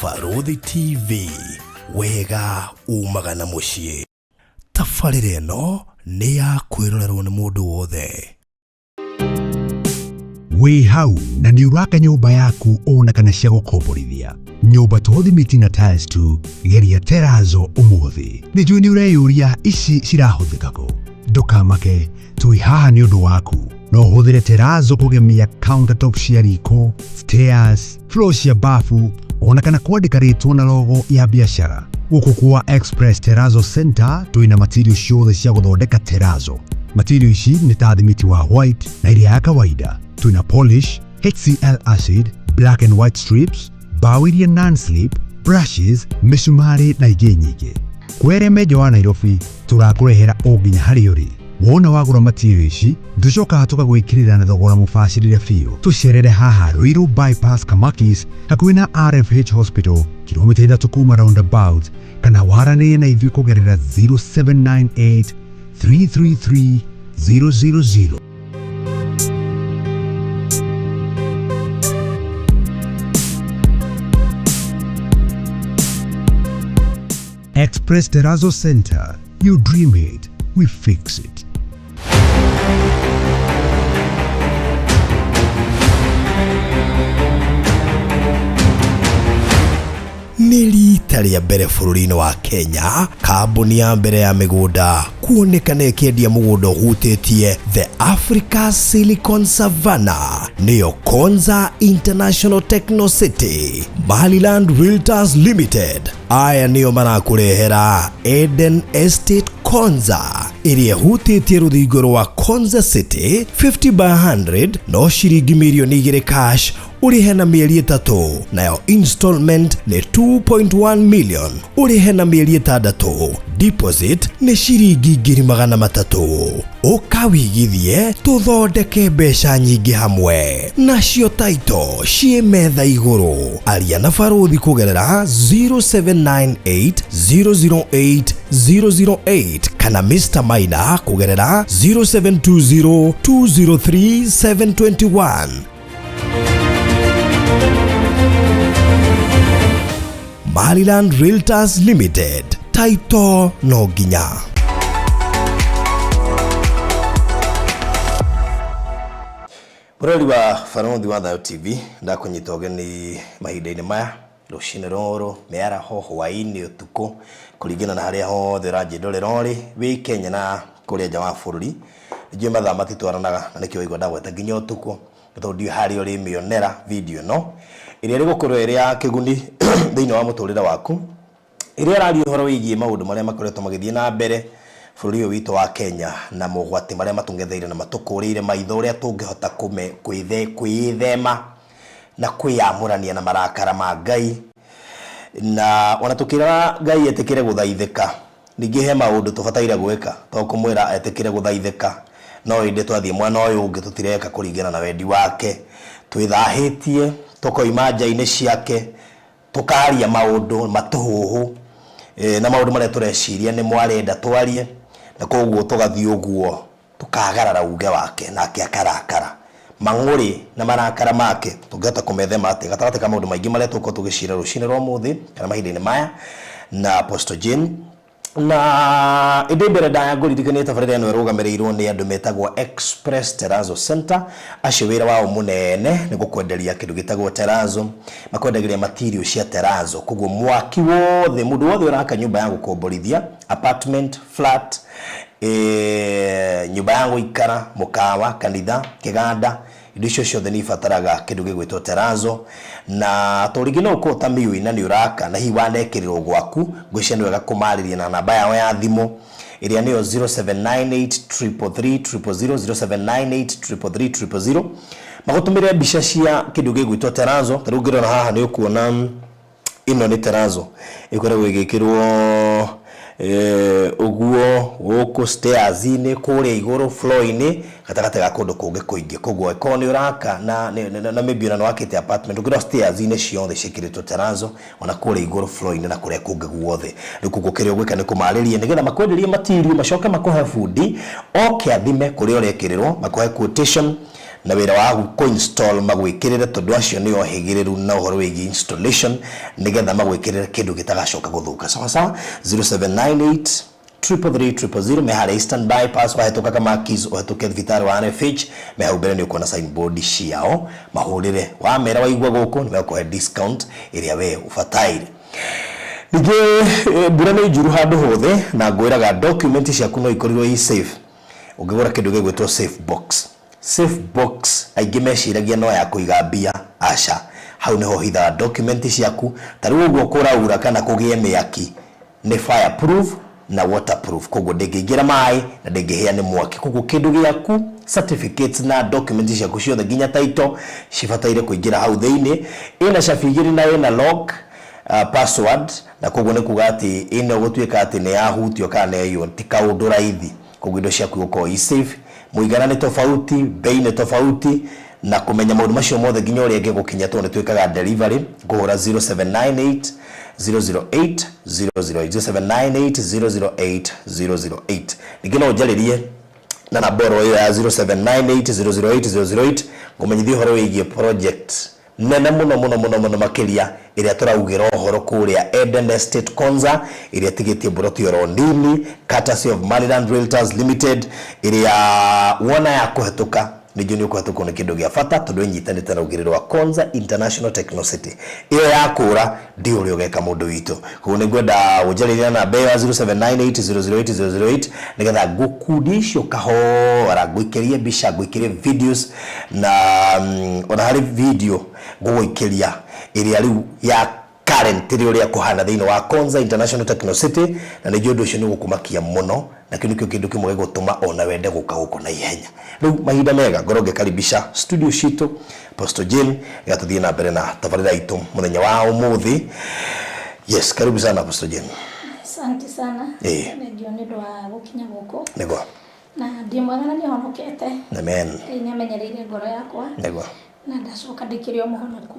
Barũthi TV, wega umaga na mũciĩ. Tabarĩra ĩno nĩ ya kwĩrorerwo nĩ mũndũ wothe. Wĩ hau na nĩ ũraka nyũmba yaku ona kana cia gũkomborithia nyũmba to thimiti na tiles tu, geria terazo ũmũthĩ. Nĩ njũĩ nĩ ũreyũria ici cirahũthĩka kũ. Ndũkamake, twĩ haha nĩ ũndũ waku. No ũhũthĩre terazo kũgemia countertop cia riko, stairs, floor cia bafu ona kana kwandĩka rĩtwa na logo ya biacara. Gũkũ kwa Express Terrazzo Center twĩna material ciothe cia gũthondeka terrazzo. Material ici nĩ ta thimiti wa white na ĩrĩa ya kawaida. Twĩna polish, HCl acid, black and white strips, mbaũ iria non-slip, brushes, mĩcumarĩ na ingĩ nyingĩ. Kwĩ arĩa me nja wa Nairobi tũrakũrehera o nginya harĩa ũrĩ. Wona wagũra material ici tũcokaga tũgagwĩkĩrĩra na thogora mũbacĩrĩre biũ. Tũcerere haha Ruiru Bypass Kamakis hakuhĩ na RFH Hospital kilomita 3 kuma roundabout kana waranĩrie na ithuĩ kũgerera 0798 333 000. Express Terrazzo Center. You dream it, we fix it. Nĩ rita rĩa mbere bũrũri-inĩ wa Kenya kambuni ya mbere ya mĩgũnda kuonekana ĩkĩendia mũgũnda ũhutĩtie The Africa Silicon Savannah, nĩyo Konza International Techno City. Maryland Realtors Limited aya nĩo marakũrehera Eden Estate Konza ĩrĩa ĩhutĩtie rũthingo rwa Konza City 50 by 100 no ciringi mirioni 2 cash ũrĩhe na mĩeri 3, nayo installment nĩ 2.1 million ũrĩhe na mĩeri 6, deposit nĩ ciringi 300,000. Ũka wigithie tũthondeke mbeca nyingĩ hamwe, nacio taito ciĩ metha igũrũ. Aria na barũthi kũgerera 0798 008 008 kana Mr Maina kũgerera 0720 203 721. Maryland Realtors Limited, taito no nginya. Mũrori wa Barũthi wa Thayo TV, ndakũnyita ũgeni mahinda-inĩ maya, rũcinĩ rũrũ, mĩaraho, hwaĩ-inĩ, ũtukũ, kũringana na harĩa hothe ũranjĩndorera ũrĩ, wĩ Kenya na kũrĩa nja wa bũrũri. Nĩnjũĩ mathaa matitwaranaga na nĩkĩo waigua ndagweta nginya ũtukũ, nĩ tondũ ndiũĩ harĩa ũrĩmĩonera video ĩno, ĩrĩa ĩrĩgũkorwo ĩrĩ ya kĩguni thĩinĩ wa mũtũrĩre waku, ĩrĩa ĩraria ũhoro wĩgiĩ maũndũ marĩa makoretwo magĩthiĩ na mbere bũrũri ũyũ witũ wa Kenya na mogwati marĩa matũng'etheire na matũkũrĩire maitho ũrĩa tũngĩhota kwĩthema na kwĩyamũrania na marakara ma Ngai. Na ona tũkĩraga Ngai etĩkĩre gũthaithĩka, ningĩ he maũndũ tũbataire gwĩka, to kũmwĩra etĩkĩre gũthaithĩka, no ĩndĩ twathiĩ mwena ũyũ ũngĩ tũtireka kũringana na wendi wake. Twĩthahĩtie, tũkoima nja-inĩ ciake, tũkaria maũndũ matũhũhũ, na maũndũ marĩa tũreciria nĩmo arenda twarie, na koguo tũgathiĩ ũguo tũkagarara uge wake nake akarakara. Mang'ũrĩ na marakara make tũngĩhota kũmethema atĩa gatagatĩ ka maũndũ maingĩ marĩa tũgũkorwo tũgĩcira rũcinĩ rwa ũmũthĩ kana mahinda-inĩ maya na Apostle Jane. Na ĩndĩ mbere ndaya ngũririkanie tabarĩra ĩno ĩrũgamĩrĩirwo nĩ andũ metagwo Express Terrazzo Center. Acio wĩra wao mũnene nĩ gũkwenderia kĩndũ gĩtagwo terrazzo, makwendagĩria material cia terrazzo. Koguo mwaki wothe, mũndũ wothe ũraka nyũmba ya gũkomborithia, apartment, flat, nyũmba ya gũikara, mũkawa, kanitha, kĩganda, indo icio ciothe nĩ ibataraga kĩndũ gĩgwĩtwo terrazzo. Na to rĩngĩ no ũkorwo ũtamĩũĩ na nĩ ũraka na hihi wanekĩrĩrwo gwaku, ngwĩciria nĩ wega kũmarĩria na namba yao ya thimũ ĩrĩa nĩyo 0798 333 000, 0798 333 000, magũtũmĩre mbica cia kĩndũ gĩgwĩtwo terrazzo. Ta rĩu ũngĩrora haha nĩ ũkuona ĩno nĩ terrazzo ĩkoragwo ĩgĩkĩrwo ũguo gũkũ stairs-inĩ, kũrĩa igũrũ floor-inĩ, gatagatĩ ga kũndũ kũngĩ kũingĩ. Koguo angĩkorwo nĩ ũraka na maybe ona nĩ wakĩte apartment, ũngĩrora stairs-inĩ ciothe ciĩkĩrĩtwo terrazzo, ona kũrĩa igũrũ floor-inĩ na kũrĩa kũngĩ guothe. Rĩu koguo kĩrĩa ũgwĩka nĩ kũmarĩria nĩgetha makwenderie material, macoke makũhe bundi oke athime kũrĩa ũrekĩrĩrwo, makũhe quotation. Na wĩra wa kũ install magwĩkĩrĩre, tondũ acio nĩ ohĩgĩrĩru na ũhoro wĩgiĩ installation, nĩgetha magwĩkĩrĩre kĩndũ gĩtagacoka gũthũka. Sawa sawa, 0798 333 000, me harĩa Eastern Bypass, wahĩtũka Kamakis, ũhĩtũke thibitarĩ wa RFH, me hau mbere nĩ ũkuona signboard ciao. Mahũrĩre, wamera waigua gũkũ, nĩ megũkũhe discount ĩrĩa we ũbataire. Ningĩ mbura nĩ njuru handũ hothe, na ngwĩraga document ciaku no ikorirwo i safe ũngĩgũra kĩndũ gĩgwĩtwo safe box. Safe box aingĩ meciragia no ya kũiga mbia, aca. Hau nĩho ũhithaga document ciaku, ta rĩu ũguo kũraura kana kũgĩe mĩaki, nĩ fireproof na waterproof, koguo ndĩngĩingĩra maĩ na ndĩngĩhĩa nĩ mwaki. Koguo kĩndũ gĩaku, certificates na documents ciaku ciothe nginya title cibataire kũingĩra hau thĩinĩ. Ĩna cabi igĩrĩ na ĩna lock, password, na koguo nĩ kuga atĩ ĩno gũtuĩka atĩ nĩ yahutio kana nĩ yaiywo ti kaũndũ raithi. Koguo indo ciaku igũkorwo i safe. Mũigana nĩ tofauti, bei nĩ tofauti, na kũmenya maũndũ macio mothe nginya ũrĩa ĩngĩgũkinya, tondũ nĩ twĩkaga delivery, ngũhũra 0798 008 008, 0798 008 008. Ningĩ no ũnjarĩrie na namba oro ĩyo ya 0798 008 008, ngũmenyithie ũhoro wĩgiĩ project nene mũno mũno mũno mũno makĩria ĩrĩa tũraugĩra ũhoro kũrĩa Eden Estate Konza, ĩrĩa ĩtigĩtie mburoti oro nini, courtesy of Maryland Realtors Limited, ĩrĩa wona ya kũhetũka nĩnjũĩ nĩ ũkũhetũkwo nĩ kĩndũ gĩa bata, tondũ ĩnyitanĩte na rũgiri rwa Konza International Techno City. Ĩyo yakũra ndi ũrĩa ũgeka mũndũ witũ. Koguo nĩ ngwenda ũnjarĩrie na namba ĩyo ya 0798008008, nĩgetha ngũkundie icio kahora, ngũikĩrie mbica, ngũikĩrie videos, na ona harĩ video ngũgũikĩria ĩrĩa rĩu ya current ĩrĩa ũrĩa kũhana thĩinĩ wa Konza International Techno City, na nĩnjũĩ ũndũ ũcio nĩ ũgũkũmakia mũno, na kĩu nĩkĩo kĩndũ kĩmwe gĩgũtũma ona wende gũka gũkũ na ihenya. Rĩu mahinda mega ngorwo ngĩkaribisha studio citũ Apostle Jane, nĩgetha tũthiĩ na mbere na tabarĩra itũ mũthenya wa ũmũthĩ. Yes, karibu sana, Apostle Jane. Asante sana. Thengiũ nĩ ũndũ wa gũkinya gũkũ. Nĩguo. Na ndĩ mwega na nĩ honokete. Amen. Ngai nĩ amenyereire ngoro yakwa. Na ndacoka ndĩkĩrĩ o mũhonoku.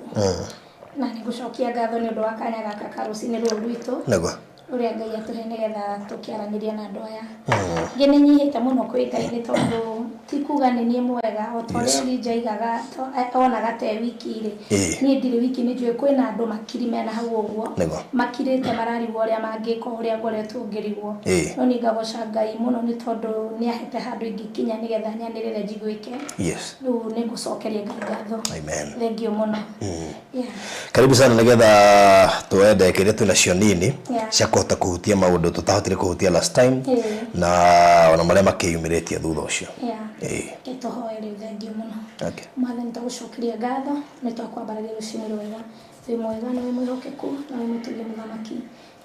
Na nĩ ngũcokia ngatho nĩ ũndũ wa kanya gaka ka rũcinĩ rũrũ rwitũ. Ũrĩa Ngai atũhe nĩgetha tũkĩaranĩria na andũ aya. Ngĩ nĩ nyihĩte mũno kwĩ Ngai, nĩ tondũ ti kuga nĩ niĩ mwega, o ta ũrĩa Elijah aigaga onaga te wiki rĩ. Niĩ ndirĩ wiki, nĩ njũĩ kwĩna andũ makiri mena hau ũguo. Makirĩte mararigwo ũrĩa mangĩka, ũrĩa ngoretwo ngĩrigwo. No niĩ ngagoca Ngai mũno nĩ tondũ nĩ ahete handũ ingĩkinya nĩgetha nyanĩrĩre njiguĩke. Rĩu nĩ ngũcokeria Ngai ngatho. Amen. Thengiũ mũno. Karibu sana, nĩgetha tuoe ndagĩka iria twĩnacio nini cia kũhota kũhutia maũndũ tũtahotire kũhutia last time, na ona marĩa makĩyumĩrĩtie thutha ũcio. Reke tũhoe rĩu. Thengiũ mũno. Mwathani, twagũcokeria ngatho, nĩ twakwambararia rũcinĩ rwega. Wĩ mwega na wĩ mwĩhokeku na wĩ mũtugi, mũthamaki.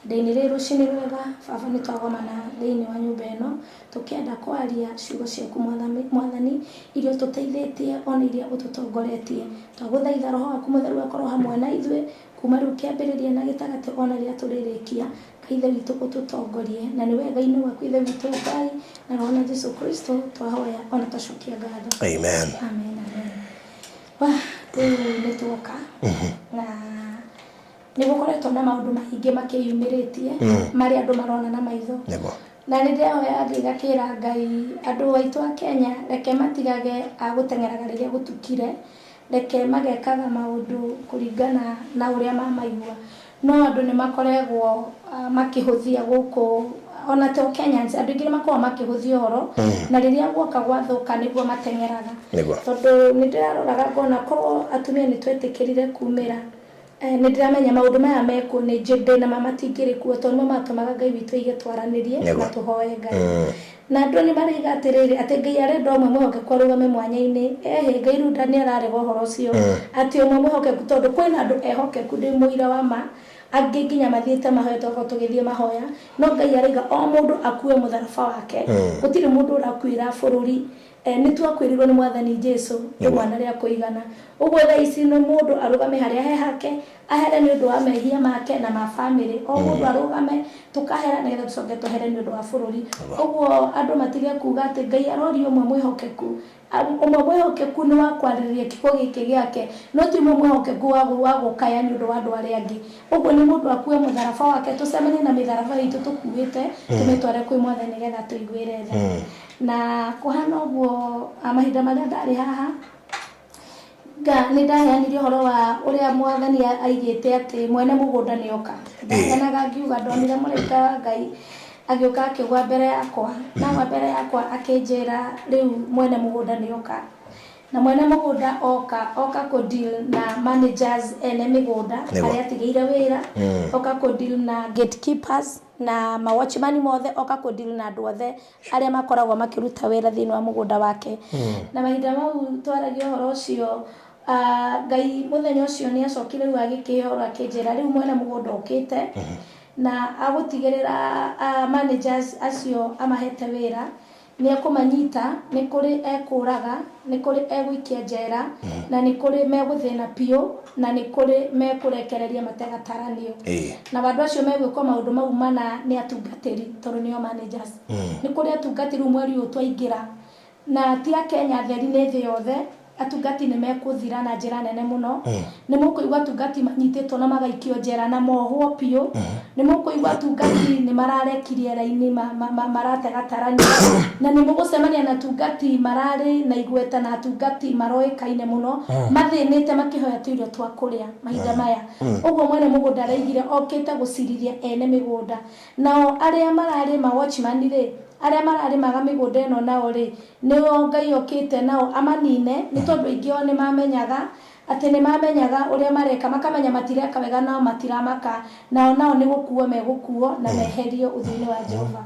Ihinda-inĩ rĩrĩ rũcinĩ rwega, Baba, nĩ twagomana thĩinĩ wa nyũmba ĩno tũkĩenda kwaria ciugo ciaku, Mwathani, iria ũtũteithĩtie ona iria ũtũtongoretie. Twagũthaitha Roho waku Mũtheru akorwo hamwe na ithuĩ kuma rĩu kĩambĩrĩria na gĩtagatĩ ona rĩrĩa tũrĩrĩkia. Ngai Ithe witũ, ũtũtongorie, na nĩ wega-inĩ waku, Ithe witũ Ngai, na Roho na Jesu Kristo twahoya ona twacokia ngatho. Amen. Amen, amen. Wah, rĩu nĩ tuoka na nĩ gũkoretwo na maũndũ maingĩ makĩyumĩrĩtie marĩa andũ marona na maitho. Na nĩ ndĩrahoya ngĩgakĩra Ngai, andũ aitũ a Kenya, reke matigage a gũteng'eraga rĩrĩa gũtukire, reke magekaga maũndũ kũringana na ũrĩa mamaigua. No andũ nĩ makoregwo makĩhũthia gũkũ, ona to Kenyans, andũ aingĩ nĩ makoragwo makĩhũthia ũhoro, na rĩrĩa guoka gwathũka nĩguo mateng'eraga. Tondũ nĩ ndĩraroraga ngona korwo atumia nĩ twetĩkĩrire kumĩra, nĩ ndĩramenya maũndũ maya mekuo, nĩ njĩ ndĩna ma matingĩrĩ kuo, tondũ nĩmo matũmaga Ngai witũ aige twaranĩrie na tũhoe Ngai. Na andũ nĩ maraiga atĩrĩrĩ, atĩ Ngai arenda ũmwe mwĩhokeku arũgame mwanya-inĩ. Ehĩ, Ngai rĩu nĩ ararega ũhoro ũcio, atĩ ũmwe mwĩhokeku, tondũ kwĩna andũ ehokeku, ndĩ mũira wa ma, angĩ nginya mathiĩte mahoya, twakorwo tũgĩthiĩ mahoya, no Ngai araiga o mũndũ akue mũtharaba wake. Gũtirĩ mũndũ ũrakuĩra bũrũri. Nĩ twakuĩrĩirwo nĩ Mwathani Jesu rĩmwana rĩa kũigana. Ũguo thaa ici nĩ mũndũ arũgame harĩa he hake, ahere nĩ ũndũ wa mehia make na ma famĩlĩ. O mũndũ arũgame, tũkahera nĩgetha tũcoke tũhere nĩ ũndũ wa bũrũri. Ũguo andũ matige kuga atĩ Ngai aroria ũmwe mwĩhokeku. Ũmwe mwĩhokeku nĩ wa kwarĩrĩria kiugo gĩkĩ gĩake, no ti ũmwe mwĩhokeku wa gũkaya nĩ ũndũ wa andũ arĩa angĩ. Ũguo nĩ mũndũ akue mũtharaba wake, tũcemanie na mĩtharaba itũ tũkuĩte, tũmĩtware kwĩ Mwathani nĩgetha tũiguĩre tha. Na kũhana ũguo, mahinda marĩa ndarĩ haha, Nĩ ndaheanire ũhoro wa ũrĩa mwathani aigĩte atĩ mwene mũgũnda nĩ oka. Ndaheanaga ngiuga ndonire mũraika wa Ngai agĩũka akĩgwa mbere yakwa, na agwa mbere yakwa akĩnjĩra rĩu mwene mũgũnda nĩ oka. Na mwene mũgũnda oka, oka kũ deal na managers ene mĩgũnda arĩa atigĩire wĩra, oka kũ deal na gatekeepers na ma watchman mothe, oka kũ deal na andũ othe arĩa makoragwo makĩruta wĩra thĩinĩ wa mũgũnda wake. Na mahinda mau twaragia ũhoro ũcio, Ngai mũthenya ũcio nĩ acokire rĩu agĩkĩhe ũhoro akĩnjĩra rĩu mwene mũgũnda okĩte na agũtigĩrĩra managers acio amahete wĩra nĩ ekũmanyita, nĩ kũrĩ ekũraga, nĩ kũrĩ egũikia njera, na nĩ kũrĩ megũthĩna biũ, na nĩ kũrĩ mekũrekereria mategataranio. Na andũ acio megwĩkwo maũndũ mau mana nĩ atungatĩri tondũ nĩo managers. Nĩ kũrĩ atungatĩri rĩu mweri ũyũ twaingĩra, na ti a Kenya theri, nĩ thĩ yothe, atungati nĩ mekũthira na njĩra nene mũno. Nĩ mũkũigua atungati manyitĩtwo na magaikio njera na mohwo biũ. Nĩ mũkũigua atungati nĩ mararekirie raini marategataranio, na nĩ mũgũcemania na atungati mararĩ na igweta na atungati maroĩkaine mũno mathĩnĩte makĩhoya tũirio twa kũrĩa mahinda maya. Ũguo mwene mũgũnda araigire okĩte gũcirithia ene mĩgũnda. Nao arĩa mararĩma watchman rĩ, arĩa mararĩmaga mĩgũnda ĩno nao rĩ, nĩo Ngai okĩte nao amanine, nĩ tondũ aingĩ ao nĩ mamenyaga atĩ nĩ mamenyaga ũrĩa mareka, makamenya matireka wega nao matiramaka, nao nao nĩ gũkuo megũkuo na meherio ũthiũ-inĩ wa Jehova.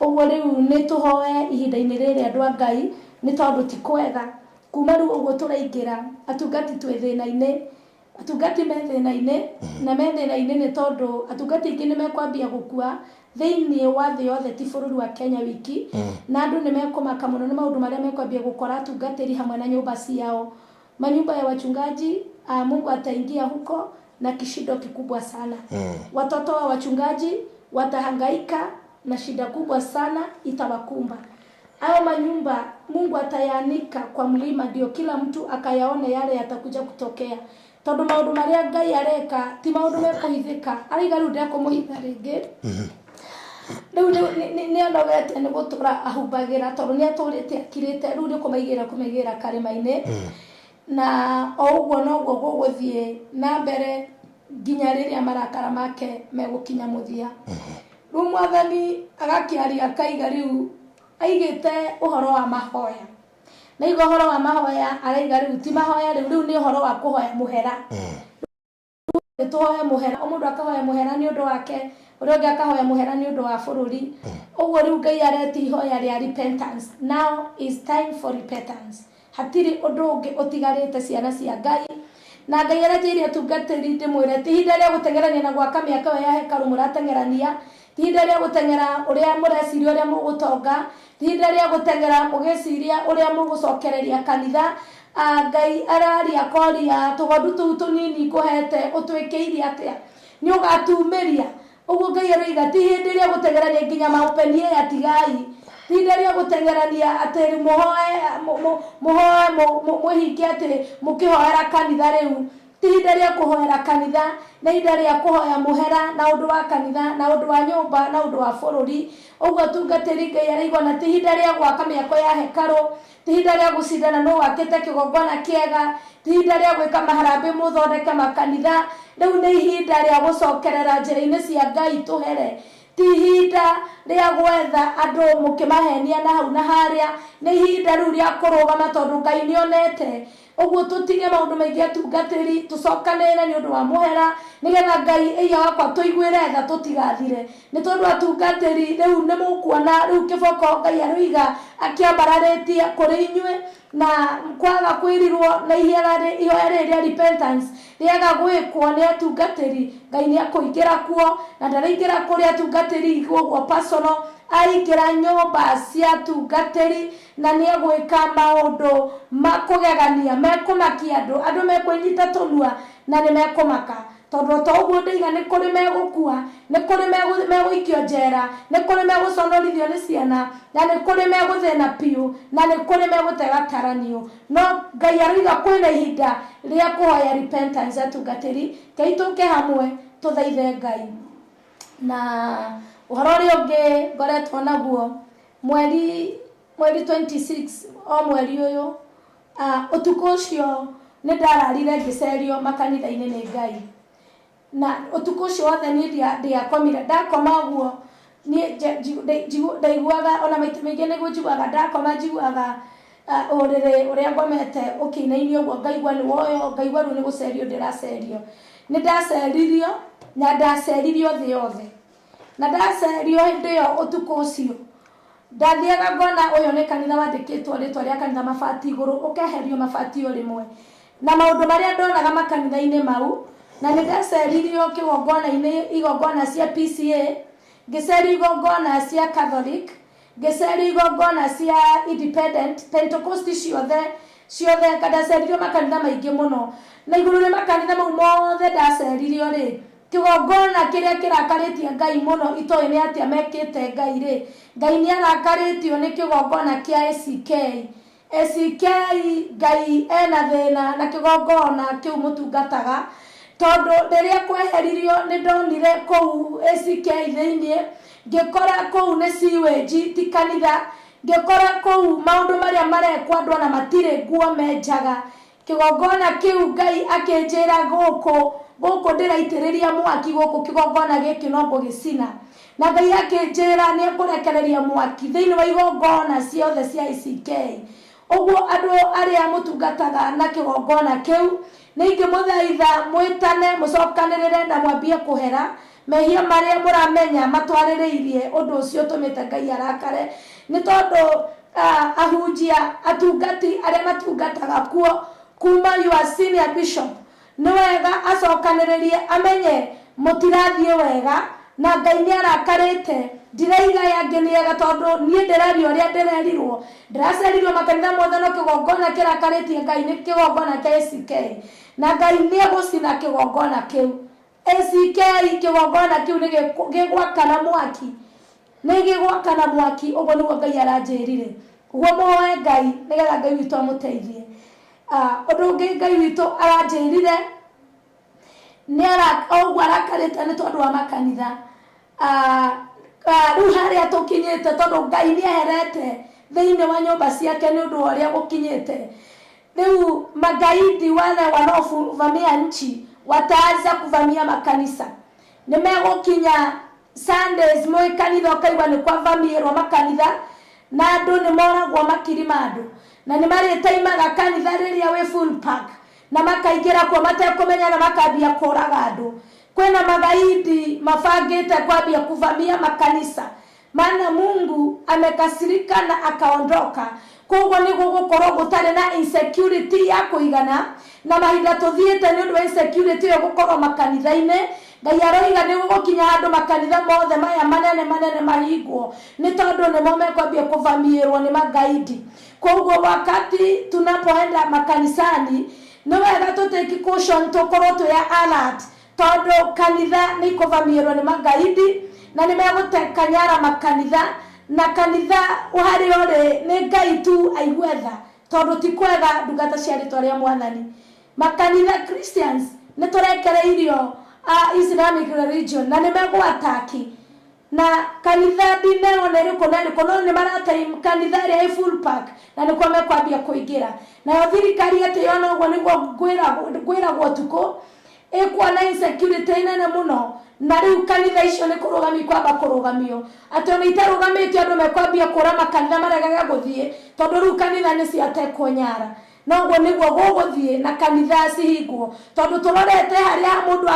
Ũguo rĩu nĩ tũhoe ihinda-inĩ rĩrĩ andũ a Ngai, nĩ tondũ ti kwega. Kuma rĩu ũguo tũraingĩra, atungati twĩ thĩna-inĩ, Atungati me thĩna-inĩ, na me thĩna-inĩ nĩ tondũ atungati aingĩ nĩ mekwambia gũkua thĩinĩ wa thĩ yothe, ti bũrũri wa Kenya wiki, na andũ nĩ mekũmaka mũno nĩ maũndũ marĩa mekwambia gũkora atungatĩri hamwe na nyũmba ciao. Manyumba ya wachungaji, Mungu ataingia huko na kishindo kikubwa sana. Watoto wa wachungaji watahangaika na shida kubwa sana itawakumba. Hayo manyumba Mungu atayanika kwa mlima ndio kila mtu akayaone yale yatakuja kutokea. Tondu maundu maria Ngai areka ti maundu mekuhithika, araiga riu ndekumuhitha ringi. Riu ni anogete ni gutura ahumbagira tondu ni aturite akirite, riu ni kumaigira kumaigira karima-ini. Na o uguo noguo guguthie na mbere nginya riria marakara make megukinya muthia. Riu mwathani agakiaria akaiga riu aigite uhoro wa mahoya, na iga uhoro wa mahoya araiga riu ti mahoya riu, riu ni uhoro wa kuhoya muhera. Tuhoe muhera, o mundu akahoya muhera ni undu wake, uria ungi akahoya muhera ni undu wa bururi. Uguo riu Ngai areti ihoya ria repentance. Now is time for repentance. Hatiri undu ungi utigarite ciana cia Ngai. Na Ngai aranjĩire atungatĩri ndĩmwĩre ti ihinda rĩa gũteng'erania na gwaka mĩaka ĩyo ya hekarũ mũrateng'erania, ti ihinda rĩa gũteng'era ũrĩa mũreciria ũrĩa mũgũtonga, ti ihinda rĩa gũteng'era mũgĩciria ũrĩa mũgũcokereria kanitha. Ngai araria akoria tũgondu tũu tũnini ngũhete ũtwĩkĩire atĩa, nĩ ũgatumĩria. Ũguo Ngai aroiga ti hĩndĩ ĩrĩa gũteng'erania nginya maũpenie ya tigai, ti ihinda rĩa gũteng'erania atĩ mũhoe mũhoe mwĩhinge atĩ mũkĩhoera kanitha rĩu, ti ihinda rĩa kũhoera kanitha, nĩ ihinda rĩa kũhoya mũhera na ũndũ wa kanitha na ũndũ wa nyũmba na ũndũ wa bũrũri. Ũguo atungatĩri Ngai araigua na ti ihinda rĩa gwaka mĩako ya hekarũ, ti ihinda rĩa gũcindana nũ wakĩte kĩgongona kĩega, ti ihinda rĩa gwĩka maharambĩ mũthondeke makanitha. Rĩu nĩ ihinda rĩa gũcokerera njĩra-inĩ cia Ngai tũhere. Ti ihinda rĩa gwetha andũ mũkĩmahenia na hau na harĩa, nĩ ihinda rĩu rĩa kũrũgama tondũ Ngai nĩ onete. Ũguo tũtige maũndũ maingĩ atungatĩri, tũcokanĩrĩre nĩ ũndũ wa mũhera, nĩgetha Ngai ĩiya wakwa tũiguĩre tha tũtigathire. Nĩ tondũ atungatĩri rĩu nĩ mũkuona rĩu kĩboko Ngai aroiga akĩambararĩtie kũrĩ inyuĩ, na kwaga kwĩrirwo na ihoya rĩrĩ rĩa repentance rĩaga gwĩkwo nĩ atungatĩri, Ngai nĩ akũingĩra kuo, na ndaraingĩra kũrĩ atungatĩri ũguo personal, aingĩra nyũmba cia atungatĩri na nĩ egwĩka maũndũ ma kũgegania mekũmakia andũ, andũ mekwĩnyita tũnua na nĩ mekũmaka. Tondũ to ũguo ndĩiga nĩ kũrĩ megũkua, nĩ kũrĩ megũikio njera, nĩ kũrĩ megũconorithio nĩ ciana, na nĩ kũrĩ megũthĩna biũ, na nĩ kũrĩ megũtega taranio. No Ngai aroiga kwĩna ihinda rĩa kũhoya repentance atungatĩri, Ngai tũke hamwe tũthaithe Ngai. Na ũhoro ũrĩa ũngĩ ngoretwo naguo mweri 26 o mweri ũyũ, ũtukũ ũcio Nĩ ndararire ngĩcerio makanitha-inĩ nĩ Ngai. Na ũtukũ ũcio wothe niĩ ndiakomire. Ndakoma ũguo niĩ ndaiguaga, ona maita maingĩ nĩguo njiguaga, ndakoma njiguaga ũrĩrĩ ũrĩa ngomete ũkĩinainio ũguo, ngaigua nĩ woyo, ngaigua rĩu nĩ gũcerio ndĩracerio. Nĩ ndaceririo na ndaceririo thĩ yothe. Na ndacerio hĩndĩ ĩyo ũtukũ ũcio, ndathiaga ngona ũyũ nĩ kanitha wandĩkĩtwo rĩtwa rĩa kanitha mabati igũrũ, ũkeherio mabati o rĩmwe. Na maũndũ marĩa ndonaga makanitha-inĩ mau, na nĩ ndaceririo kĩgongona-inĩ, igongona cia PCA, ngĩcerio igongona cia Catholic, ngĩcerio igongona cia Independent, Pentecost ciothe, ciothe, ndaceririo makanitha maingĩ mũno. Na igũrũ rĩa makanitha mau mothe ndaceririo rĩ, Kĩgongona kĩrĩa kĩrakarĩtie Ngai mũno itoĩ nĩ atĩa mekĩte Ngai-rĩ, Ngai nĩarakarĩtio nĩ kĩgongona kĩa ACK. ACK Ngai ena thĩna na kĩgongona kĩu mũtungataga, tondũ rĩrĩa kweheririo nĩndonire kũu ACK thĩiniĩ, ngĩkora kũu nĩ sewage ti kanitha, ngĩkora kũu maũndũ marĩa marekwo andũ ona matirĩ nguo menjaga. Kĩgongona kĩu Ngai akĩnjĩra gũkũ, gũkũ ndĩraitĩrĩria mwaki gũkũ kĩgongona gĩkĩ no ngũgĩcina. Na Ngai akĩnjĩra nĩ ekũrekereria mwaki thĩinĩ wa igongona ciothe cia ACK. Ũguo andũ arĩa mũtungataga na kĩgongona kĩu, nĩ ingĩmũthaitha mwĩtane mũcokanĩrĩre na mwambie kũhera mehia marĩa mũramenya matwarĩrĩirie ũndũ ũcio ũtũmĩte Ngai arakare. Nĩ tondũ ahunjia, atungati arĩa matungataga kuo kuma your senior bishop, nĩ wega acokanĩrĩrie amenye mũtirathiĩ wega na Ngai nĩ arakarĩte. Ndiraiga aya angĩ nĩ ega tondũ niĩ ndĩraria ũrĩa ndĩrerirwo. Ndĩracerirwo makanitha mothe no kĩgongona kĩrakarĩtie Ngai nĩ kĩgongona kĩa ACK. Na Ngai nĩ egũcina kĩgongona kĩu. ACK kĩgongona kĩu nĩ gĩgwakana mwaki. Nĩ gĩgwakana mwaki, ũguo nĩguo Ngai aranjĩrire. Ũguo mũhoe Ngai nĩgetha Ngai witũ amũteithie. Ũndũ ũngĩ Ngai witũ aranjĩrire nĩ o ũguo arakarĩte nĩ tondũ wa makanitha. Rĩu harĩa tũkinyĩte tondũ Ngai nĩ eherete thĩinĩ wa nyũmba ciake nĩ ũndũ wa ũrĩa gũkinyĩte. Rĩu magaidi wale wanaovamia nchi wataanza kuvamia makanisa. Nĩ megũkinya Sundays mwĩ kanitha ũkaigua nĩ kwavamiĩrwo makanitha na andũ nĩ moragwo makiri ma andũ na nĩ marĩtaimaga kanitha rĩrĩa wĩ full park na makaingĩra kuo matekũmenya na makambia kũraga andũ. Kwĩna magaidi mabangĩte kwambia kuvamia makanisa Maana Mungu amekasirika na akaondoka. Koguo nĩ gũgũkorwo gũtarĩ na insecurity ya kũigana, na mahinda tũthiĩte nĩ ũndũ wa insecurity ĩyo gũkorwo makanitha-inĩ, Ngai aroiga nĩ gũgũkinya handũ makanitha mothe maya manene manene mahingwo nĩ tondũ nĩmo mekwambia kũvamiĩrwo nĩ magaidi. Koguo wakati tunapoenda makanisani nĩ wega tũ take caution tũkorwo twĩ alert Tondũ kanitha nĩ ikũvamiĩrwo nĩ magaidi na nĩ megũteka nyara makanitha, na kanitha harĩa ũrĩ nĩ Ngai tu aigue tha, tondũ ti kwega ndungata cia rĩtwa rĩa Mwathani. Makanitha Christians nĩ tũrekereirio Islamic religion na nĩ megũ attack. Na kanitha ndinerwo nĩ ĩrĩkũ na ĩrĩkũ, no nĩ mara time kanitha ĩrĩa ĩ full park na nĩkuo mekwambia kũingĩra. Nayo thirikari atĩ yona ũguo nĩguo ngwĩragwo ũtukũ, ĩkuona insecurity nene mũno, na rĩu kanitha icio nĩ kũrũgamio ikwamba kũrũgamio. Atĩ ona itarũgamĩtio andũ mekwambia kũra makanitha maregage gũthiĩ, tondũ rĩu kanitha nĩ ciatekwo nyara. Na ũguo nĩguo gũgũthiĩ na kanitha cihingwo, tondũ tũrorete harĩa mũndũ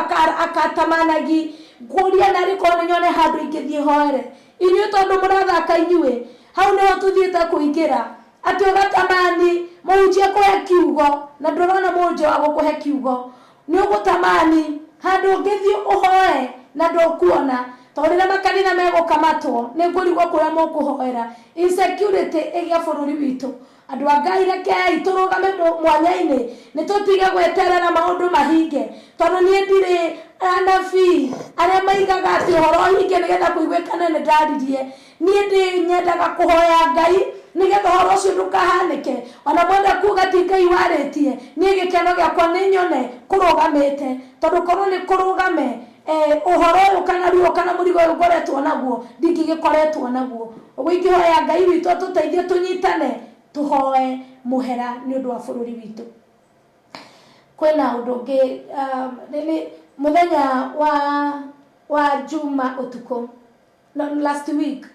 akatamanagi, ngũria narĩ korwo nĩ nyone handũ ingĩthiĩ hoere. Inyuĩ tondũ mũrathaka inyuĩ, hau nĩho tũthiĩte kũingĩra, atĩ ũgatamani mũhunjia akũhe kiugo, na ndũrona mũhunjia wa gũkũhe kiugo. Nĩ ũgũtamani handũ ũngĩthiĩ ũhoe na ndũkuona, tondũ rĩrĩa makanitha megũkamatwo, nĩ ngũrigwo kũrĩa mũkũhoera. Insecurity ĩgĩe bũrũri witũ. Andũ a Ngai rekei tũrũgame mwanya-inĩ, nĩ tũtige gweterera maũndũ mahinge, tondũ niĩ ndirĩ anabii arĩa maigaga atĩ ũhoro ũhinge nĩgetha kũiguĩkane nĩ ndaririe. Niĩ ndĩ nyendaga kũhoya Ngai nĩgetha ũhoro ũcio ndũkahanĩke. Ona mwenda kuga ti Ngai warĩtie, niĩ gĩkeno gĩakwa nĩ nyone kũrũgamĩte, tondũ korwo nĩ kũrũgame ũhoro ũyũ kana ruo kana mũrigo ũyũ ngoretwo naguo ndingĩgĩkoretwo naguo. Ũguo ingĩhoya Ngai witũ atũteithie tũnyitane tũhoe mũhera nĩ ũndũ wa bũrũri witũ. Kwĩna ũndũ ũngĩ, mũthenya wa Juma ũtukũ, no, last week,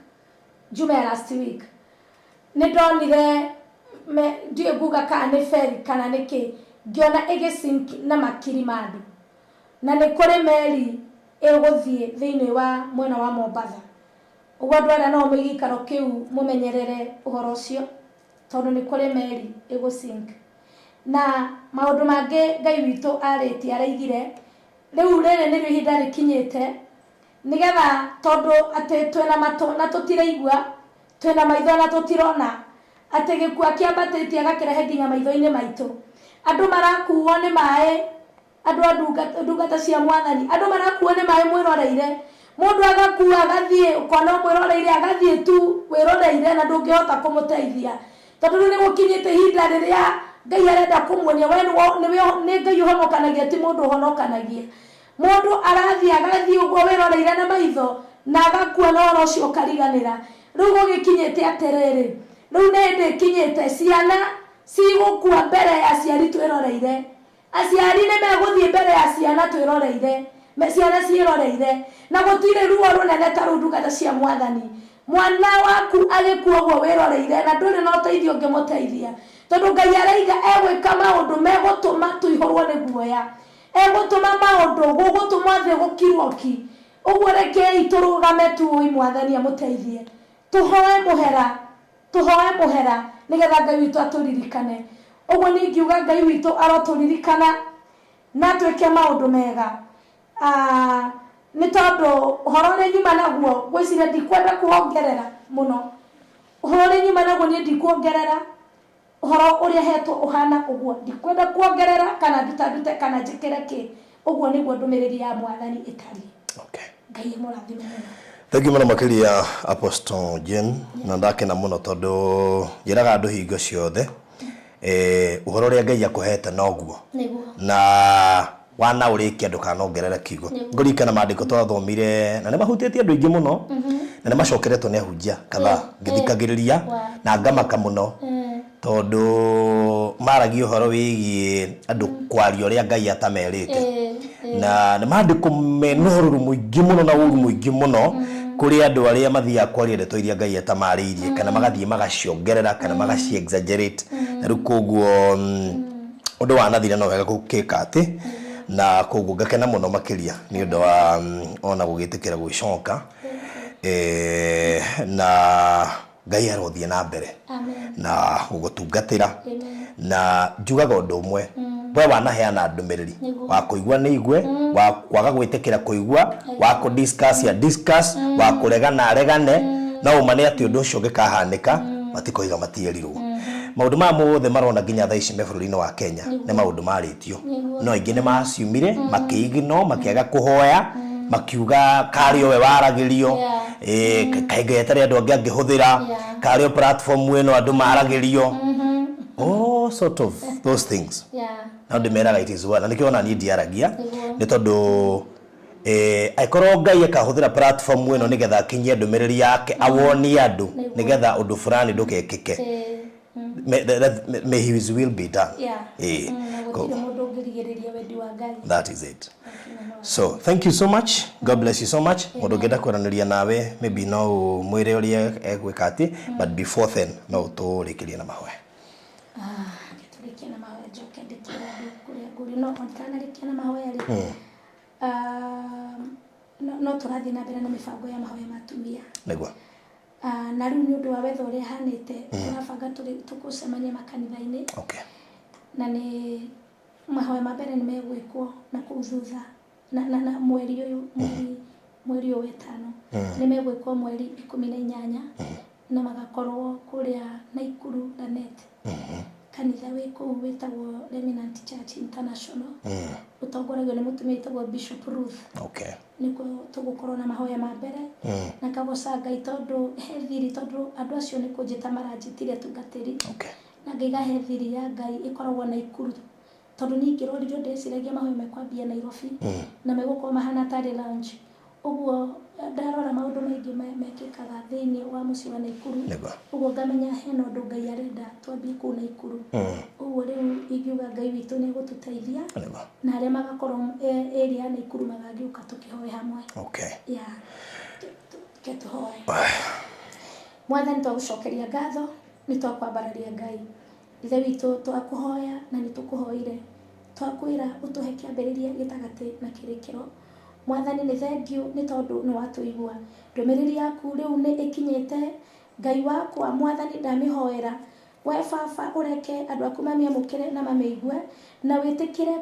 Juma ya last week, nĩ ndonire, ndiũĩ nguga kana nĩ ferry kana nĩ kĩ, ngĩona ĩgĩ sink na makiri ma andũ. Na nĩ kũrĩ meri ĩgũthiĩ thĩinĩ wa mwena wa Mombatha. Ũguo andũ arĩa no mwĩ gĩikaro kĩu mũmenyerere ũhoro ũcio, tondũ nĩ kũrĩ meri ĩgũ sink. Na maũndũ mangĩ Ngai witũ arĩtie araigire, rĩu rĩrĩ nĩrĩo ihinda rĩkinyĩte, nĩgetha tondũ atĩ twĩna matũ na tũtiraigua, twĩna maitho na tũtirona, atĩ gĩkuũ akĩambatĩtie agakĩrehe nginya maitho-inĩ maitũ. Andũ marakuo nĩ maĩ, andũ a ndungata cia Mwathani, andũ marakuo nĩ maĩ mwĩroreire. Mũndũ agakua agathiĩ, ũkona mwĩroreire agathiĩ tu wĩroreire na ndũngĩhota kũmũteithia. Tondũ rĩu nĩ gũkinyĩte ihinda rĩrĩa Ngai arenda kũmuonia we nĩ Ngai ũhonokanagia, ti mũndũ ũhonokanagia. Mũndũ arathiĩ agathiĩ ũguo wĩroreire na maitho na agakua na ũhoro ũcio ũkariganĩra. Rĩu gũgĩkinyĩte atĩrĩrĩ, rĩu nĩ hĩndĩ ĩkinyĩte ciana cigũkua mbere ya aciari twĩroreire. Aciari nĩ megũthiĩ mbere ya ciana twĩroreire, ciana ciĩroreire, na gũtirĩ ruo rũnene ta rũu, ndungata cia Mwathani. Mwana waku agĩkua ũguo wĩroreire na ndũrĩ na ũteithio ũngĩmũteithia, tondũ Ngai araiga egwĩka maũndũ megũtũma tũihũrwo nĩ guoya, egũtũma maũndũ, gũgũtũma thĩ gũkirwo ki. Ũguo rekei tũrũgame tu, Mwathani amũteithie. Tũhoe mũhera. Tũhoe mũhera nĩgetha Ngai witũ atũririkane. Ũguo niĩ ingiuga Ngai witũ arotũririkana na atwĩke maũndũ mega. Nĩ tondũ ũhoro ũrĩa nyuma naguo ngwĩciria ndikwenda kuongerera mũno. Ũhoro ũrĩa nyuma naguo niĩ ndikuongerera, ũhoro ũrĩa hetwo ũhana ũguo. Ndikwenda kuongerera kana ndutandute kana njĩkĩre kĩ. Ũguo nĩguo ndũmĩrĩri ya Mwathani ĩtariĩ. Okay. Ngai amũrathime mũno. Thank you mũno makĩria, Apostle Jane, na ndakena mũno tondũ njĩraga andũ hingo ciothe, ũhoro ũrĩa Ngai akũhete noguo. Nĩguo. Na wana ũrĩkia ndũkanongerere kiugo. Ngũririkana maandĩko twathomire na nĩ mahutĩtie andũ aingĩ mũno, na nĩ macokeretwo nĩ ahunjia kadhaa, ngĩthikagĩrĩria na ngamaka mũno, tondũ maragia ũhoro wĩgiĩ andũ kwaria ũrĩa Ngai atamerĩte, na nĩ maandĩko mena ũrũrũ mũingĩ mũno na ũru mũingĩ mũno kũrĩ andũ arĩa mathiaga kwaria ndeto iria Ngai atamarĩirie, kana magathiĩ magaciongerera kana magaci exaggerate. Na rĩu koguo ũndũ wanathira no wega gũkĩka atĩ, na koguo ngakena mũno makĩria nĩ ũndũ wa ona gũgĩtĩkĩra gwĩcoka, na Ngai arothiĩ na mbere na gũgũtungatĩra. Na njugaga ũndũ ũmwe, we wanaheana ndũmĩrĩri, wa kũigua nĩ igue, wa kwaga gwĩtĩkĩra kũigua, wa kũ discuss ya discuss, wa kũregana aregane, no ũma nĩ atĩ ũndũ ũcio ũngĩkahanĩka matikoiga matierirwo. Maũndũ maya mothe marona nginya thaa ici me bũrũri-inĩ wa Kenya nĩ maũndũ marĩtio, no aingĩ nĩ maciumire makĩ ignore, makĩaga kũhoya, makiuga karĩ o we waragĩrio, kaĩ Ngai atarĩ andũ angĩ angĩhũthĩra, karĩ o platform ĩno andũ maragĩrio, all sort of those things. No ndĩmeraga it is well, na nĩkĩo ona niĩ ndiaragia, nĩ tondũ angĩkorwo Ngai akahũthĩra platform ĩno nĩgetha akinyie ndũmĩrĩri yake, awonie andũ nĩgetha ũndũ fulani ndũgekĩke, may his will be done. Na gũtirĩ mũndũ ũngĩrigĩrĩria wendi wa Ngai. That is it. So thank you so much, God bless you so much. Mũndũ ũngĩenda kwaranĩria nawe, maybe no ũmwĩre ũrĩa egwĩka atĩ, but before then no ũtũrĩkĩrie na mahoya. Tũrĩkie na mahoya, njoke ndĩkĩre andũ kũrĩa ngũrio. No itanarĩkia na mahoya rĩ, no tũrathiĩ na mbere na mĩbango ya mahoya ma atumia. Na rĩu nĩ ũndũ wa wetha ũrĩa ĩhanĩte, tũrabanga tũgũcemania makanitha-inĩ. Na nĩ mahoya ma mbere nĩ megwĩkwo na kũu thutha na mweri ũyũ, mweri ũyũ wetano, nĩ megwĩkwo mweri 18, na magakorwo kũrĩa Naikuru Lanet, kanitha wĩ kũu wĩtagwo Remnant Church International, ũtongoragio nĩ mũtumia wĩtagwo Bishop Ruth. Nĩkuo tũgũkorwo na mahoya ma mbere, na ngagoca Ngai tondũ he thiri, tondũ andũ acio nĩ kũnjĩta maranjĩtire atungatĩri, na ngaiga he thiri ya Ngai ĩkoragwo Naikuru, tondũ niĩ ngĩroririo ndĩreciragia mahoya mekwambia Nairobi na megũkorwo mahana tarĩ lounge. Ũguo ndarora maũndũ maingĩ mekĩkaga thĩinĩ wa mũciĩ wa Naikuru. Nĩguo. Ũguo ngamenya hena ũndũ Ngai arenda twambie kũu Naikuru. Ũguo rĩu ingiuga Ngai witũ nĩ egũtũteithia. Nĩguo. Na arĩa magakorwo area ya Naikuru magagĩũka tũkĩhoe hamwe. Okay. Yeah. Reke tũhoe. Mwathani, twagũcokeria ngatho, nĩ twakwambararia Ngai. Ithe witũ, twakũhoya na nĩ tũkũhoire. Twakwĩra ũtũhe kĩambĩrĩria, gĩtagatĩ na kĩrĩkĩro. Mwathani, nĩ thengiũ nĩ tondũ nĩ watũigua. Ndũmĩrĩri yaku rĩu nĩ ĩkinyĩte. Ngai wakwa, Mwathani, ndamĩhoera we baba, ũreke andũ aku mamĩamũkĩre na mamĩigue na wĩtĩkĩre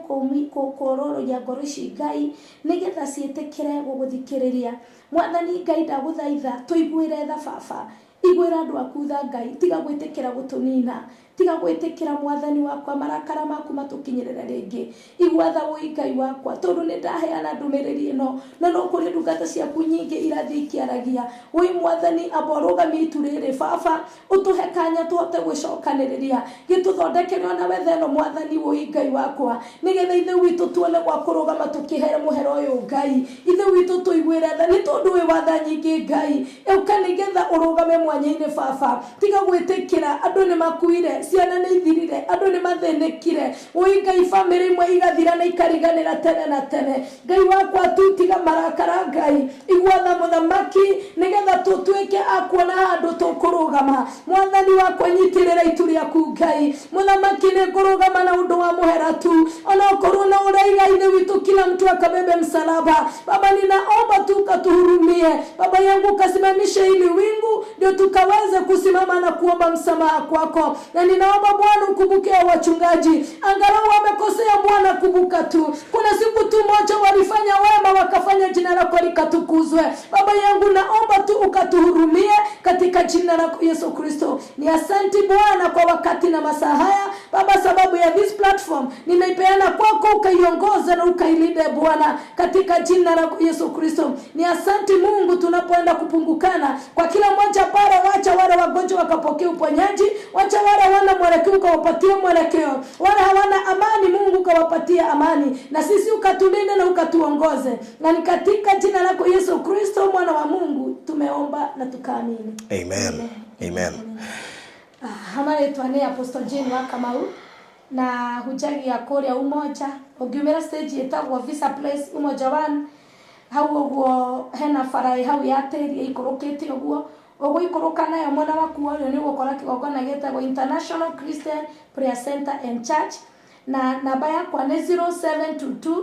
kũororoia ngoro ici, Ngai, nĩgetha ciĩtĩkĩre gũgũthikĩrĩria. Mwathani Ngai, ndagũthaitha tũiguĩre tha baba, iguĩra andũ aku tha Ngai, tiga gwĩtĩkĩra gũtũnina, tiga gwĩtĩkĩra, Mwathani wakwa, marakara maku matũkinyĩrĩre rĩngĩ. Igua tha wũi Ngai wakwa, tondũ nĩ ndaheana ndũmĩrĩri ĩno na no kũrĩ ndungata ciaku nyingĩ irathiĩ ikĩaragia. Wũi Mwathani, amba ũrũgamie itu rĩrĩ baba, ũtũhe kanya tũhote gwĩcokanĩrĩria, gĩtũthondekere ona wetha ĩno, Mwathani wũi Ngai wakwa, nĩgetha Ithe witũ tuone gwa kũrũgama tũkĩhere mũhera ũyũ. Ngai Ithe witũ, tũiguĩre tha nĩ tondũ wĩ watha nyingĩ. Ngai, ũka nĩgetha ũrũgame mwanya-inĩ baba, tiga gwĩtĩkĩra. Andũ nĩ makuire, ciana nĩ ithirire, andũ nĩ mathĩnĩkire. Wũi Ngai, bamĩrĩ imwe igathira na ikariganĩra tene na tene. Ngai wakwa, tu tiga marakara. Ngai, igua tha mũthamaki, nĩgetha tũtuĩke a kuona handũ tũkũrũgama. Mwathani wakwa, nyitĩrĩra itu rĩaku. Ngai mũthamaki, nĩ ngũrũgama na ũndũ wa mũhera tu, ona okorwo na ũraiga Ithe witũ kila mtu akabebe msalaba. Baba, ninaomba tu ukatuhurumie. Baba yangu, ukasimamishe hili wingu ndio tukaweze kusimama na kuomba msamaha kwako. Na ninaomba Bwana ukumbuke hao wachungaji, angalau wamekosea. Bwana, kumbuka tu, kuna siku tu moja walifanya wema, wakafanya jina lako likatukuzwe. Baba yangu, naomba tu ukatuhurumie katika jina lako Yesu Kristo. Ni asanti Bwana kwa wakati na masaa haya Baba, sababu ya this platform nimeipeana kwako, ukaiongoza na ukailinde Bwana, katika jina la Yesu Kristo. Ni asanti Mungu, tunapoenda kupungukana kwa kila mmoja bara, wacha wale wagonjwa wakapokea uponyaji, wacha wale hawana mwelekeo ukawapatie mwelekeo, wale hawana amani Mungu ukawapatie amani, na sisi ukatulinde na ukatuongoze, na ni katika jina lako Yesu Kristo mwana wa Mungu tumeomba na tukaamini. Amen. Amen. Hamarĩtwa nĩ Apostle Jane wa Kamau na hunjagia kũrĩa Umoja. Ũngiumĩra stage ĩtagwo Visa Place, Umoja One, hau ũguo hena bara ĩ hau ya tĩri ĩikũrũkĩte ũguo, ũgũikũrũka nayo mwena waku wa ũrĩo nĩ ũgũkora kĩgongona gĩtagwo International Christian Prayer Center and Church, na namba yakwa nĩ 0722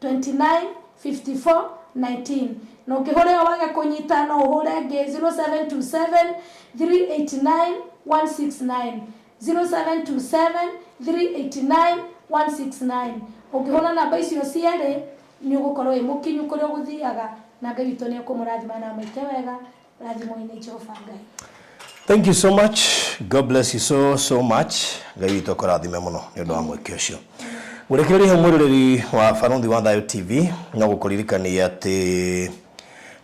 29 54 19, na ũngĩhũra ĩyo wage kũnyita, no ũhũre ĩngĩ 0727 389 169, 0727 389 169. Ũngĩhũra namba icio cierĩ nĩ ũgũkorwo wĩ mũkinyu kũrĩa ũgũthiaga, na Ngai witũ nĩ ekũmũrathima na amwĩke wega. Rathimwo-inĩ Jehova Ngai. Thank you so much. God bless you so so much. Ngai witũ akũrathime mũno nĩ ũndũ wa mweke ũcio. Mũrekereria hau, mwĩroreri wa Barũthi wa Thayũ TV, no gũkũririkania atĩ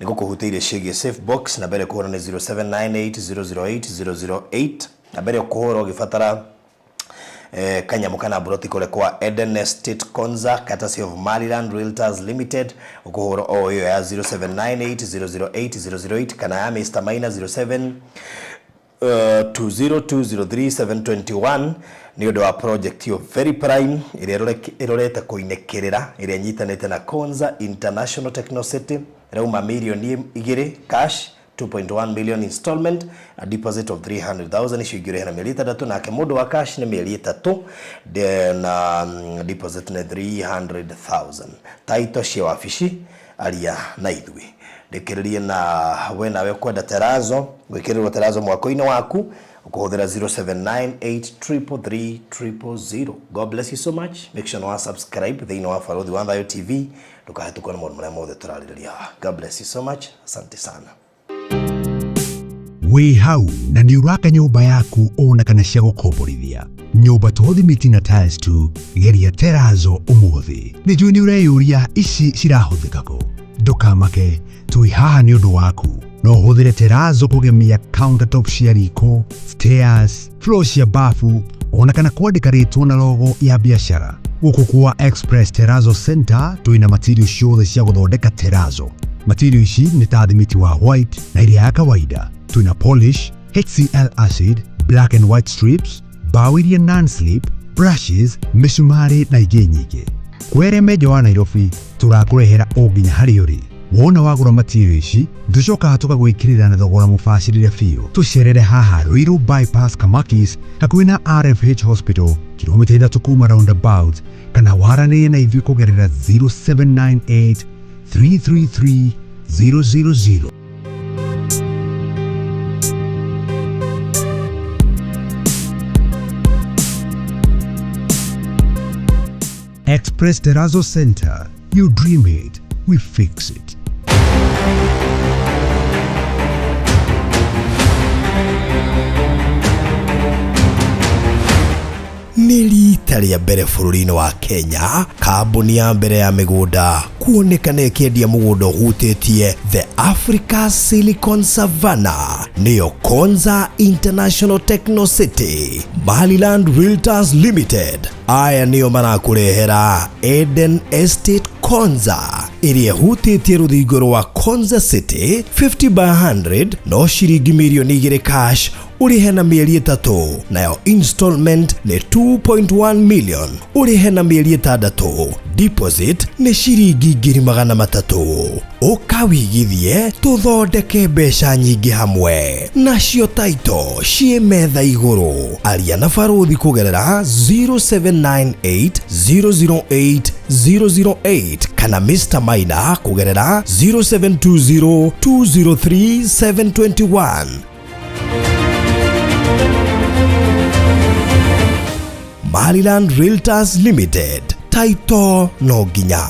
nĩ gũkũhutĩirie ciĩgiĩ safe box. Na mbere kũhũra nĩ 0798008008, na mbere kũhũra ũgĩbatara kanyamũ kana mburoti kũrĩa kwa Eden Estate Konza, courtesy of Maryland Realtors Limited, ũkũhũra o ĩyo ya 0798008008 kana ya Mr Maina 07 20203721, nĩ ũndũ wa project yo very prime ĩrĩa ĩrorete kũinĩkĩrĩra, ĩrĩa ĩnyitanĩte na Konza International Techno City. Ĩrauma mirioni 2 cash, 2.1 million installment, a deposit of 300,000. Icio ingĩ ũrĩhe na mĩeri 6. Nake mũndũ wa cash nĩ mĩeri 3 na deposit nĩ 300,000. Taito cia wabici, aria na ithuĩ. Ndĩkĩrĩrie na we nawe ũkwenda terazo, gwĩkĩrĩrwo terazo mwako-inĩ waku, ũkũhũthĩra 0798333000. God bless you so much. Make sure wa subscribe thĩinĩ wa Barũthi wa Thayũ TV, ndũkahĩtũkwo nĩ maũndũ marĩa mothe tũrarĩrĩria haha. God bless you so much. Asante sana. Wĩ hau na nĩ ũraka nyũmba yaku ona kana cia gũkomborithia, nyũmba to thimiti na tiles tu, geria terazo ũmũthĩ. Nĩ njũĩ nĩ ũreyũria ici cirahũthĩka kũ. Ndũkamake, twĩ haha nĩ ũndũ waku. No ũhũthĩre terazo kũgemia countertop cia riko, stairs, floor cia bafu, ona kana kwandĩka rĩtwa na logo ya biacara. Gũkũ kwa Express Terazo Center twĩna material ciothe cia gũthondeka terazo. Material ici nĩ ta thimiti wa white na ĩrĩa ya kawaida. Twĩna polish, HCl acid, black and white strips, mbaũ iria non-slip, brushes, mĩcumarĩ na ingĩ nyingĩ. Kwere menjo wa Nairobi tũrakũrehera o nginya harĩa ũrĩ. Wona wagũra material ici tũcokaga tũgagwĩkĩrĩra na thogora mũbacĩrĩre biũ. Tũcerere haha Ruiru Bypass Kamakis hakuhĩ na RFH Hospital, kilomita 3 kuma roundabout, kana waranĩrie na ithuĩ kũgerera 0798 333 000. Express Terrazzo Center. You dream it, we fix it. Nĩ rita rĩa mbere bũrũri-inĩ wa Kenya kambuni ya mbere ya mĩgũnda kuonekana ĩkĩendia mũgũnda ũhutĩtie The Africa Silicon Savannah, nĩyo Konza International Techno City. Maryland Realtors Limited aya nĩo marakũrehera Eden Estate Konza ĩrĩa ĩhutĩtie rũthingo rwa Konza City 50 by 100 no ciringi mirioni 2 cash ũrĩhe na mĩeri 3, nayo installment nĩ 2.1 million ũrĩhe na mĩeri 6, deposit nĩ ciringi 300,000. Ũkawigithie tũthondeke mbeca nyingĩ hamwe nacio taito ciĩ metha igũrũ. Aria na barũthi kũgerera 0798 008 008 kana Mr. Maina kũgerera 0720 203 721. Maryland Realtors Limited, taito no nginya.